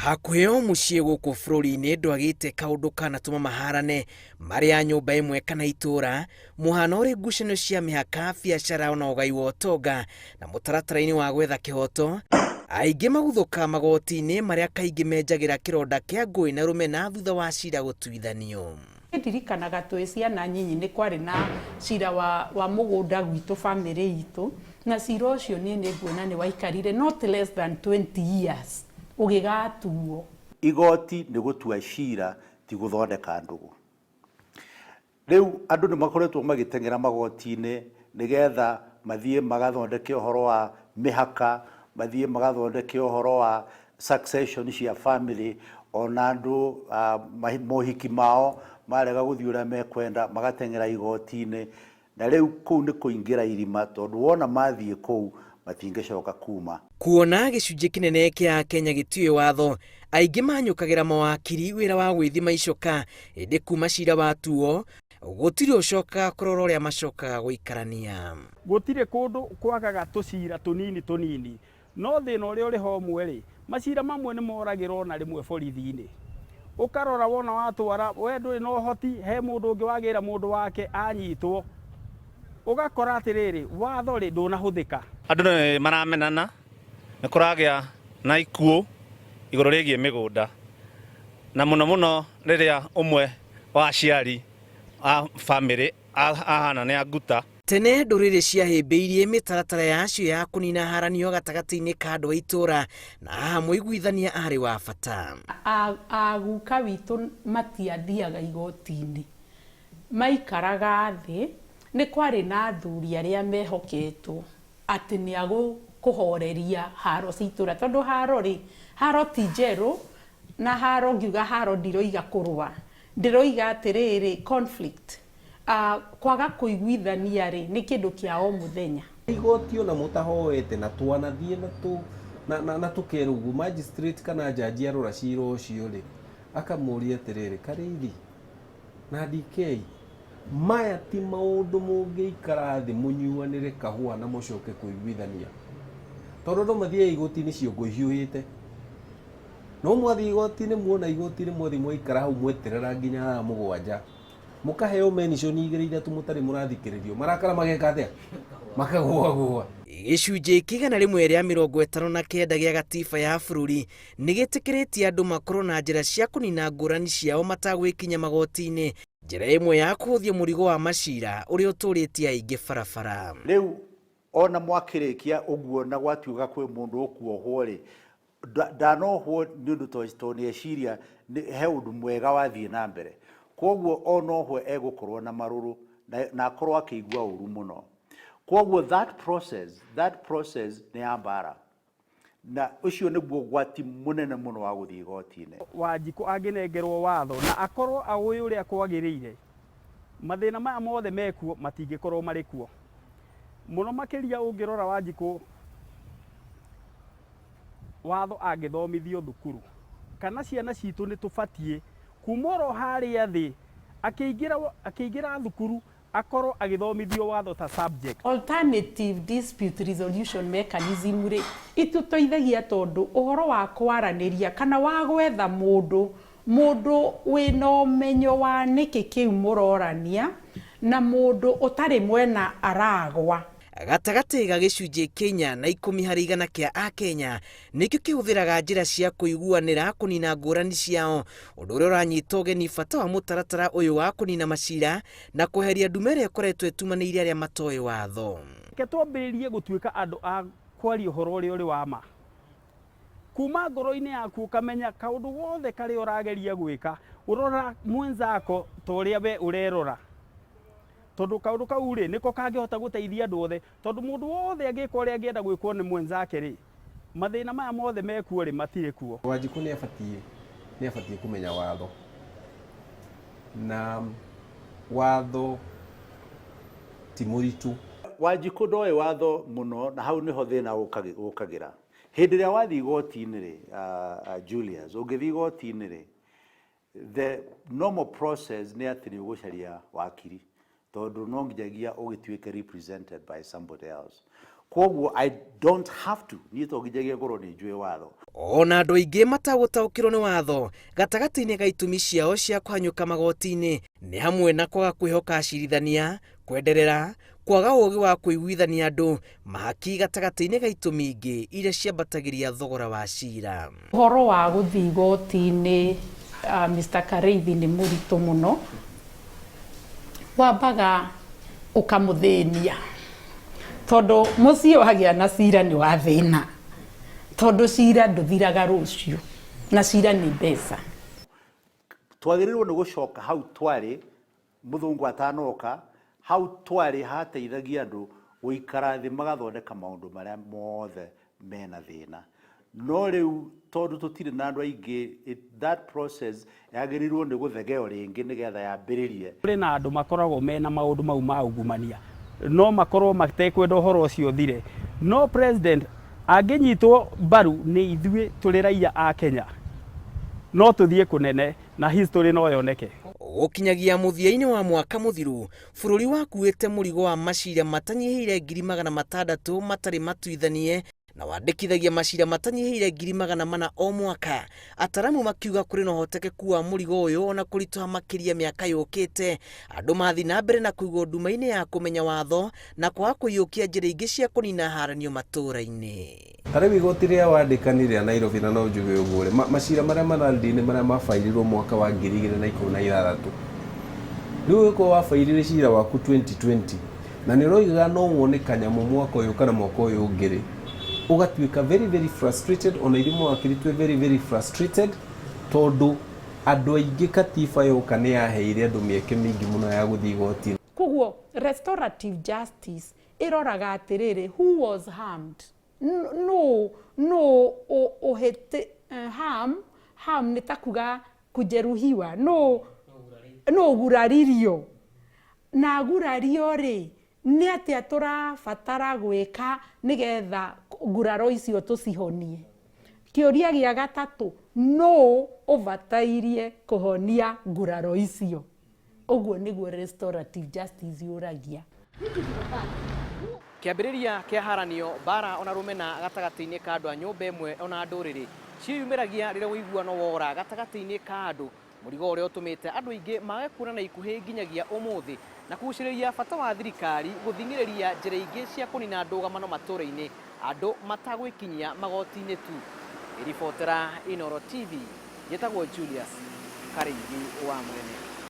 Hakuhĩ o mũciĩ gũkũ bũrũri-inĩ ndwagĩte kaũndũ kanatũma maharane marĩ a nyũmba ĩmwe kana itũũra, mũhano ũrĩ ngucanio cia mĩhaka, biacara ona ũgai wa ũtonga na mũtaratara-inĩ wa gwetha kĩhoto. Aingĩ maguthũka magoti-inĩ marĩa kaingĩ menjagĩra kĩronda kĩa ngũĩ na rũmena thutha wa cira gũtuithanio. Ndirikanaga twĩ ciana nyinyi nĩ kwarĩ na cira wa mũgũnda gwitũ bamĩrĩ itũ, na cira ũcio niĩ nĩ nguona nĩ waikarire not less than 20 years ũgĩgatuo. Igoti nĩ gũtua cira ti gũthondeka ndũgũ. Rĩu andũ nĩ makoretwo magĩteng'era magoti-inĩ nĩgetha mathiĩ magathondeke ũhoro wa mĩhaka, mathiĩ magathondeke ũhoro wa succession cia family, ona andũ mohiki mao marega gũthiĩ ũrĩa mekwenda magateng'era igoti-inĩ, na rĩu kũu nĩ kũingĩra irima tondũ wona mathiĩ kũu matingĩcoka kuma. Kuona gĩcunjĩ kĩnene kĩa Akenya gĩtiũĩ watho, aingĩ manyũkagĩra mawakiri wĩra wa gwĩthima icoka, ĩndĩ kuma cira watuo, gũtirĩ ũcokaga kũrora ũrĩa macokaga gũikarania. Gũtirĩ kũndũ kwagaga tũcira tũnini tũnini, no thĩna ũrĩa ũrĩ ho ũmwe rĩ, macira mamwe nĩ moragĩra ona rĩmwe borithi-inĩ. Ũkarora wona watwara, we ndũrĩ na ũhoti, he mũndũ ũngĩ wagĩra mũndũ wake anyitwo. Ũgakora atĩrĩrĩ, watho rĩ ndũnahũthĩka. Andũ nĩ maramenana, nĩ kũragĩa na ikuũ igũrũ rĩgiĩ mĩgũnda, na mũno mũno rĩrĩa ũmwe wa aciari a bamĩrĩ ahana nĩ anguta. Tene ndũrĩrĩ ciahĩmbĩirie mĩtaratara yacio ya kũnina haranio gatagatĩ-inĩ ka andũ a itũũra, na haha mũiguithania arĩ wa bata. Aguka witũ matiathiaga igoti-inĩ, maikaraga thĩ, nĩ kwarĩ na athuri arĩa mehoketwo atĩ nĩ agũkũhoreria haro cia itũũra, tondũ haro rĩ, haro ti njerũ, na haro ngiuga haro ndiroiga kũrũa, ndĩroiga atĩrĩrĩ conflict, kwaga kũiguithania rĩ nĩ kĩndũ kĩa o mũthenya. Igoti ona mũtahoete na twanathiĩ na tũ na, na, na tũkerwo ũguo magistrate kana jaji arora cira ũcio rĩ akamũria atĩrĩrĩ Karĩithi na DK maya ti maũndũ mũngĩikara thĩ mũnyuanĩre kahũa na mũcoke kũiguithania tondũ andũ mathiaga igoti-inĩ ciongo ihiũhĩte no mwathiĩ igoti-inĩ muona igoti-inĩ mwathiĩ mwaikara hau mweterera nginya thaa 7 mũkaheo mention 2 3 mũtarĩ mũrathikĩrĩrio marakara mageka atĩa makagũagũa. Gĩcunjĩ kĩa 159 gĩa gatiba ya bũrũri nĩ gĩtĩkĩrĩtie andũ makorwo na njĩra cia kũnina ngũrani ciao matagwĩkinya magoti-inĩ, njĩra ĩmwe ya kũhũthia mũrigo wa macira ũrĩa ũtũrĩtie aingĩ barabara. Rĩu ona mwakĩrĩkia ũguo na gwatuĩka kwĩ mũndũ ũkuohwo rĩ, ndanohwo nĩ ũndũ tondũ nĩ eciria he ũndũ mwega wathiĩ na mbere. Kwoguo onohwo egũkorwo na marũrũ na akorwo akĩigua ũru mũno. Kwoguo that process nĩ ya mbara. Na ũcio nĩguo ũgwati mũnene mũno wa gũthiĩ igoti-inĩ. Wanjikũ angĩnengerwo watho na akorwo aũĩ ũrĩa kwagĩrĩire, mathĩna maya mothe mekuo matingĩkorwo marĩ kuo. Mũno makĩria ũngĩrora Wanjikũ watho angĩthomithio thukuru, kana ciana citũ nĩ tũbatiĩ kuma oro harĩa thĩ akĩingĩra thukuru akorwo agĩthomithio watho ta subject. Alternative dispute resolution mechanism rĩ itũteithagia tondũ ũhoro wa kwaranĩria kana wa gwetha mũndũ, mũndũ wĩna ũmenyo wa nĩkĩ kĩu mũrorania na mũndũ ũtarĩ mwena aragwa. Gatagatĩ ga gĩcunjĩ kĩa 4 na 10 harĩ igana kĩa Akenya nĩkĩo kĩhũthĩraga njĩra cia kũiguanĩra kũnina ngũrani ciao, ũndũ ũrĩa ũranyita ũgeni bata wa mũtaratara ũyũ wa kũnina macira na kweheria ndume ĩrĩa ĩkoretwo ĩtumanĩire arĩa matoĩ watho. Reke twambĩrĩrie gũtuĩka andũ a kwaria ũhoro ũrĩa ũrĩ wa ma. Kuma ngoro-inĩ yaku ũkamenya kaũndũ gothe karĩa ũrageria gwĩka, ũrora mwenzako ta ũrĩa we ũrerora. Tondũ kaũndũ kau rĩ, nĩko kangĩhota gũteithia andũ othe. Tondũ mũndũ wothe angĩka ũrĩa angĩenda gwĩkwo nĩ mwenzake rĩ, mathĩna maya mothe mekuo rĩ, matirĩ kuo. Wanjikũ nĩ abatiĩ kũmenya watho. Na watho ti mũritũ. Wanjikũ ndoĩ watho mũno na hau nĩho thĩna ũkagĩra. Hĩndĩ ĩrĩa wathiĩ igoti-inĩ rĩ, Julius, ũngĩthiĩ igoti-inĩ rĩ, the normal process nĩ atĩ nĩ ũgũcaria wakiri, tondũ no nginyagia ũgĩtuĩke represented by somebody else. Kwoguo I don't have to, niĩ to nginyagia ngorwo nĩ njũĩ watho. Ona andũ aingĩ matagũtaũkĩrwo nĩ watho gatagatĩ-inĩ ga itũmi ciao cia kũhanyũka magoti-inĩ nĩ hamwe na kwaga kwĩhoka acirithania, kwenderera, kwaga ũũgĩ wa kũiguithania andũ, mahaki gatagatĩ-inĩ ga itũmi ingĩ iria ciambatagĩria thogora wa cira. Ũhoro wa gũthiĩ igoti-inĩ Mister Karĩithi nĩ mũritũ mũno, wambaga ũkamũthĩnia tondũ mũciĩ wagĩa na cira nĩ wa thĩna, tondũ cira ndũthiraga rũciũ na cira nĩ mbeca. Twagĩrĩirwo nĩ gũcoka hau twarĩ mũthũngũ atanoka, hau twarĩ hateithagia andũ gũikara thĩ magathondeka maũndũ marĩa mothe mena thĩna. No rĩu tondũ tũtirĩ na andũ aingĩ, that process yagĩrĩirwo nĩ gũthegeo rĩngĩ nĩgetha yambĩrĩrie. Kũrĩ na andũ makoragwo mena maũndũ mau ma ungumania, no makorwo matekwenda ũhoro ũcio ũthire. No president angĩnyitwo mbaru nĩ ithuĩ tũrĩ raia a Kenya, no tũthiĩ kũnene na history no yoneke. Gũkinyagia mũthia-inĩ wa mwaka mũthiru, bũrũri wakuĩte mũrigo wa macira matanyihĩire 600,000 matarĩ matuithanie na wandĩkithagia macira matanyihĩire 400,000 o mwaka. Ataramu makiuga kũrĩ na ũhotekeku wa mũrigo ũyũ ona kũritũha makĩria mĩaka yũkĩte. Andũ mathiĩ na mbere na kũigwo nduma-inĩ ya kũmenya watho na kwaga kũiyũkia njĩra ingĩ cia kũnina haranio matũũra-inĩ. Ta rĩu igoti rĩa wandĩkani rĩa Nairobi na no njuge ũguo rĩ, macira marĩa mararĩ-inĩ marĩa mabairirwo mwaka wa 2016. Rĩu ũngĩkorwo wabairire cira waku 2020 na nĩ ũroigaga no wone kanyamũ mwaka ũyũ kana mwaka ũyũ ũngĩ rĩ, ũgatuĩka very very frustrated, ona ithuĩ mawakiri twĩ very very frustrated tondũ andũ aingĩ katiba yoka nĩ yaheire andũ mĩeke mĩingĩ mũno ya gũthiĩ igoti-inĩ. Koguo restorative justice ĩroraga atĩrĩrĩ, who was harmed? No no ũhĩtĩ harm, harm nĩ ta kuga kujeruhiwa, no no guraririo na gurario rĩ, nĩ atĩa tũrabatara gwĩka nĩgetha nguraro icio tũcihonie? Kĩũria gĩa gatatũ, no ũbatairie kũhonia nguraro icio? Ũguo nĩguo restorative justice yũragia. Kĩambĩrĩria kĩa haranio, mbara ona rũmena gatagatĩ-inĩ ka andũ a nyũmba ĩmwe ona ndũrĩrĩ ciĩyumĩragia rĩrĩa ũiguano wora gatagatĩ-inĩ ka andũ, mũrigo ũrĩa ũtũmĩte andũ aingĩ mage kuonana ikuhĩ nginyagia ũmũthĩ na kũgucĩrĩria bata wa thirikari gũthing'ĩrĩria njĩra ingĩ cia kũnina ndũgamano matũũra-inĩ andũ matagwĩkinyia magoti-inĩ tu. Ribotera Inooro TV, njĩtagwo Julius Karĩithi wa Mũnene.